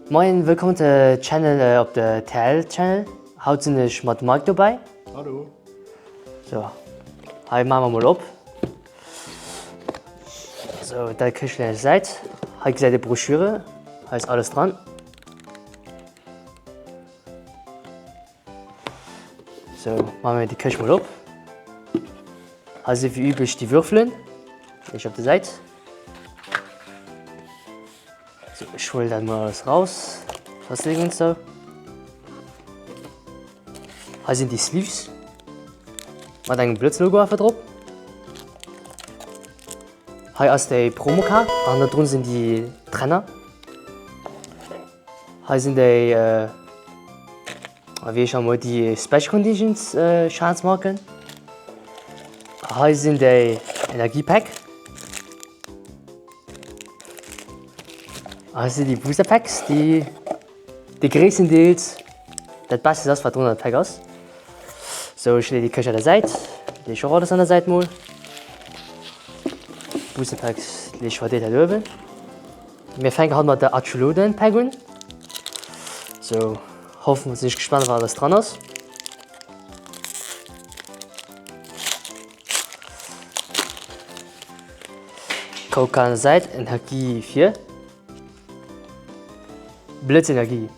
Moien, wëllkomm op de Channel, op de TL Channel. Haut sinn ech mat Mike dobäi. Hallo. So, hei maache mer mol op. So, dat Këscht leeën ech Säit. Hei gesäit ee Broschüre, hei ass alles dran. So, maache mir déi Këscht mol op. Hei si wéi üblech déi Würfelen. Ech op de Säit. So, ech huelen dat mol alles raus. Plastik und so. Hei sinn déi Sleeves. Mat engem Blëtzlogo einfach drop. Hei ass déi Promokaart an da drun sinn déi Trenner. Hei sinn déi äh, wéi ech emol déi Special Conditions äh, Schaansmarken. Hei sinn déi Energiepack. Hei sinn déi Booster Packs, déi déi gréisstendeels dat Bestes ass, wat drun an der Pack ass. Sou, ech leeë déi Këscht an der Säit, leeë ech och alles an der Säit mol. Booster Packs leeë ech verdeelt hei uewen. Mir fänken haut mat der Acholoden Pack un. Sou, hoffen, sinn ech gespannt, wat alles dran ass. Coca an der Säit, Energie fir Blëtzenergie.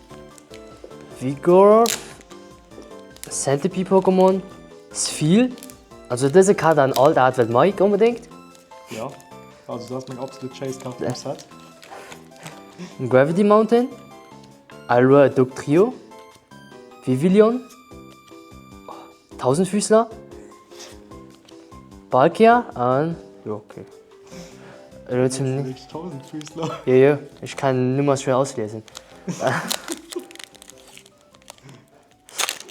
Vigor, Centipede Pokémon, Spheal. Also dëse Kader an alt Art wëllt Mike onbedéngt. Ja, also dat ass meng absolut Chase-Kaart vum Set. Gravity Mountain, Allure Dugtrio, Vivillon, Tausendfüßler, Palkia an jo okay. Elo zum Tausendfüßler. Jo jo, ech kann Nummer schwéier ausliesen.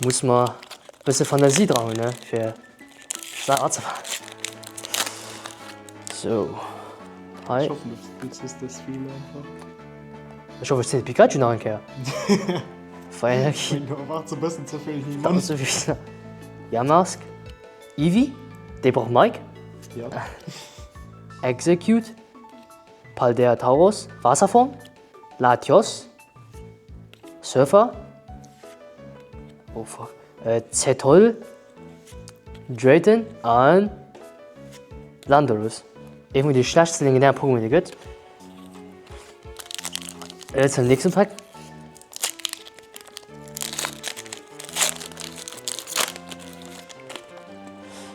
Muss mer bësse Fantasie dran hunn, ne, fir dat anzefaangen. Sou, hei. Ech hoffen, du ziss dës Feel einfach. Ech hoffe, ech zéien de Pikachu nach eng Kéier. Feierenergie. Du erwaarts e bëssen ze vill, Mann. Yamask, Eevee, déi brauch Mike. Ja. Exeggcute, Paldea Tauros, Waasserform, Latios, Surfer, oh fuck, äh, Zetol, Drayton an Landorus. Ee vun de schlechtsten legendären Pokémon, déi gëtt. Äh, zum nächsten Pack.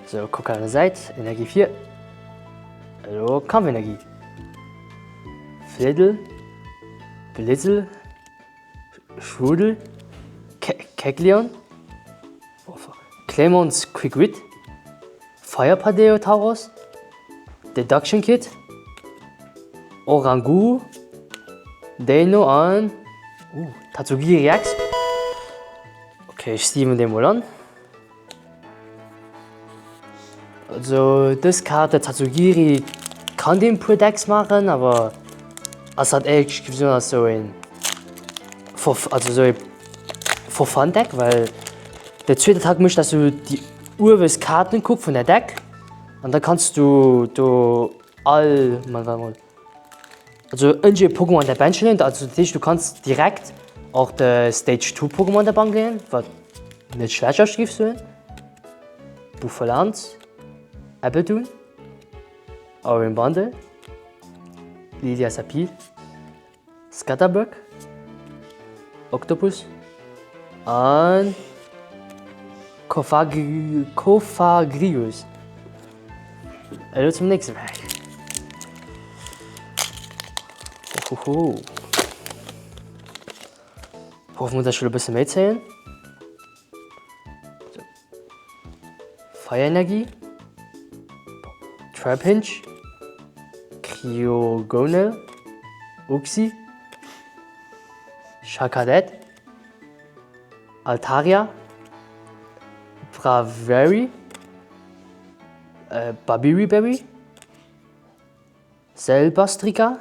So, kuck an der Säit, Energie 4. Elo Kampfenergie. Fliddel, Blizzle, Schwudel, Kecleon, Clemont's Quick Wit, Fire Padeo Tauros, Deduction Kit, Oranguru, Deino an uh, Tatsugiri X. Okay, ech steamen dee mol an. Also dës Kaart, der Tatsugiri, kann deen puer Decks maachen, awer ass halt éierlech gesot ass sou een for also sou ee for fun Deck, well der zweete Attack mécht, dass du déi uewest Kaarten kuck vun der Deck an da kanns du do all, warte mol. Also ënn Pokémon an der Bench leeën, also dat heescht du kanns direkt och de Stage 2 Pokémon an der Bank leeën, wat net schlecht ass géif soen. Buffalanz, Appletun, Aureon Bundle, Lilias Appeal, Scatterbug, Octopus an Cofagrius. Elo zum nächste Pack. Hohoho. Hoffen wir, dass ich e bësse méi zéien. So. Feierenergie. Trapinch. Cryogonal. Uxie. Charcadet. Altaria. Braviary. Babiri Berry, Selbastrika,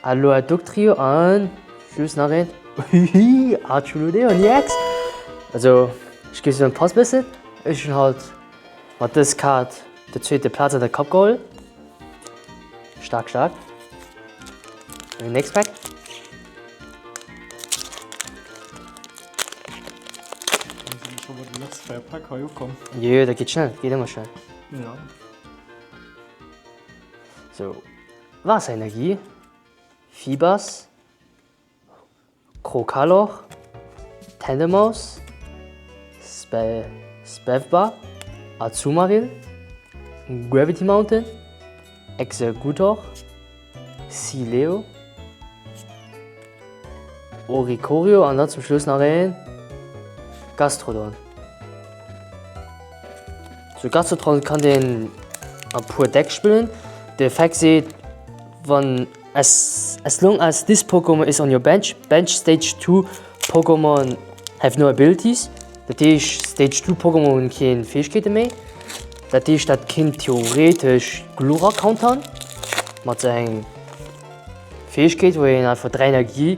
Aloha Dugtrio an just nach een Hihi Archulodeo EX. Also ech géif soen passt bëssen. Ech hunn halt mat dës Kaart de zweete Plaz an der Cup geholl. Staark staark. Next Pack. 4 Päck hei ukomm. Jo, dat geet schnell, geet ëmmer schnell. Ja. Sou, Waasserenergie, Fibas, Krokalor, Tandemaus, Spe Spevba, Azumarill, Gravity Mountain, Exeggutor, Sileo, Oricorio an dann zum Schluss nach een Gastrodon. Sou Gastrodon kann een a puer Decks spillen. De Effekt seet wann as as long as this Pokémon is on your bench, bench stage 2 Pokémon have no abilities. Dat heescht Stage 2 Pokémon hunn keen Fäegkeete méi. Dat heescht dat kinnt theoretesch Glurak countern mat sou engem Fäegkeet wou een einfach 3 Energie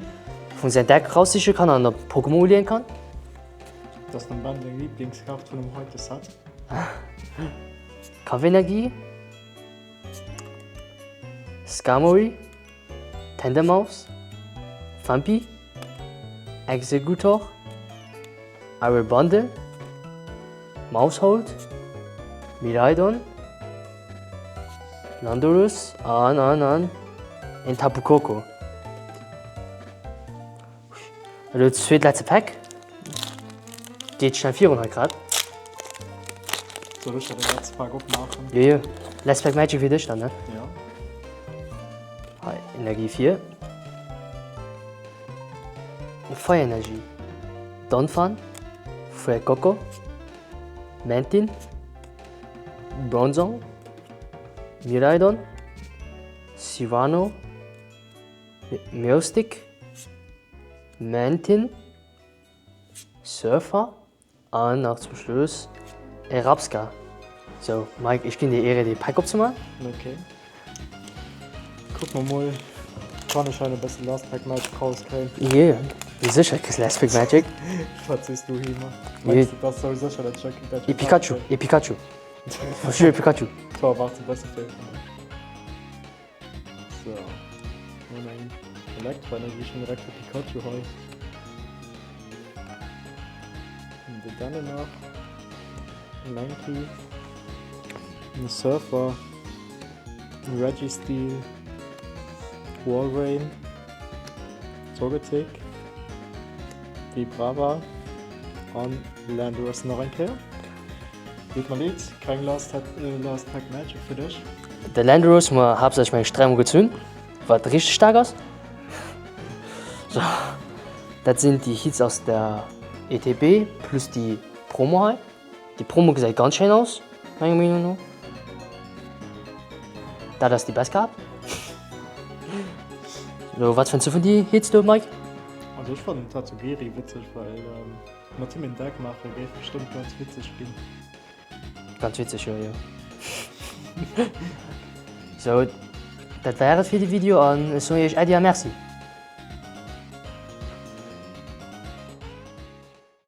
vun säin Deck raussiche kann an op Pokémon uleeën kann. Dat ass dem Ben seng Lieblingskaart vun dem heite Set. Kampfenergie, Skarmory, Tandemaus, Fampi, Exeggutor, Aribandel, Maushold, Miraidon, Landorus an an an een Tapu Koko. Elo zweet letzte Pack. Geet schnell virun hei grad. Soll ech den letzte Pack opmaachen? Jo, jo. Last Pack Magic fir dech dann, ne? Ja. Hei, Energie 4. Feierenergie. Donphan, Fuecoco, Mantine, Bronzong, Miraidon, Silvano, Meowstic, Mantine, Surfer an nach zum Schluss e Rabsca. Sou Mike, ech ginn dir Ehre dee Pack opzemaachen. Ok. Kucke mer mol. Kann ech hei e bësse Last Pack Magic rauskréien? Jee, mee sécher kriss Last Pack Magic. Wat sees du Hima? Mengs du, dass sou sécher dat ech dat E Pikachu, e Pikachu. For sure e Pikachu. So, waart e bësse vill. So, mir hunn eng Elektroenergie schon direkt de Pikachu hei. An de Denne nach. Mankey. En Surfer. En Registeel. Walrein. Togetic. Vibrava. An Landorus nach eng Kéier. Deet mer leed, keng Last, Last Pack Magic fir dech. De Landorus hu mer haaptsächlech meng Stremung gezunn, wat richteg staark ass. So, dat sinn déi Hits aus der ETB plus déi Promo hei. Déi Promo gesäit ganz schéin aus, menger Meenung no. Dat ass déi best Kaart. So, wat fënns du vun déi Hits do, Mike? Also ech fannen Tatsugiri witzeg, well mat him een Deck maache géif bestëmmt ganz witzeg ginn. Ganz witzeg, jo jo. So, dat war et fir de Video an ech soen iech Äddi a Merci.